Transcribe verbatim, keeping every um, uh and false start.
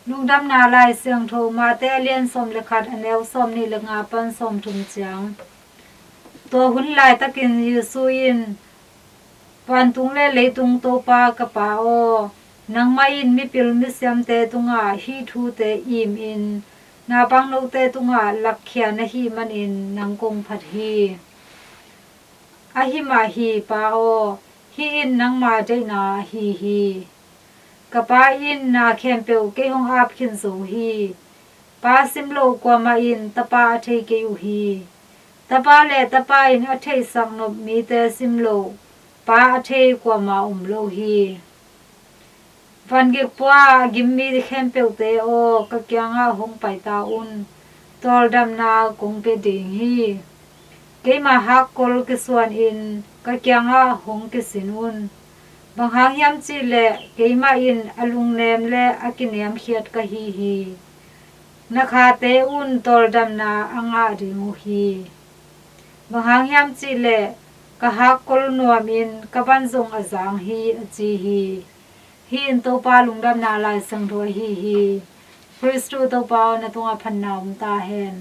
Lungdamna Lai Siangtho Matthai a lian sawm le khat, a neu sawm nih le nga pan sawm thum ciang. Tua hun laitakin Jesu in, "Vantung le leitung Topa ka Pa aw, nangmah in mipil misiamte tungah hih thute imin naupangnote tungah lakkhia na hih manin nang kong phat hi. Ahi mah hi, Pa aw, hih in nangma deihna ahi hi. Ka Pa in na khempeuh kei hong ap khin zo hi. Pa sim loh kuamah in Tapa a thei kei uh hi. Tapa le Tapa in a theihsak nop mite sim loh Pa a thei kuamah om lo hi. Vangik pua a gim mi khempeuhte aw, ka kiangah hong pai ta un. Tawldamna kong pia ding hi. Keima hakkol kisuanin ka kiangah hong kisin un. Bang hang hiam cih leh keimah in a lungnem le a kiniamkhiat ka hi hi. Na khate un tawldamna a ngah ding uh hi. Bang hang hiam cih leh ka hakkol nuamin ka van zong a zang hi," a ci hi. Hih in Topa Lungdamna Lai Siangtho ahi hi. Khristu Topa aw, na tungah phatna om ta hen.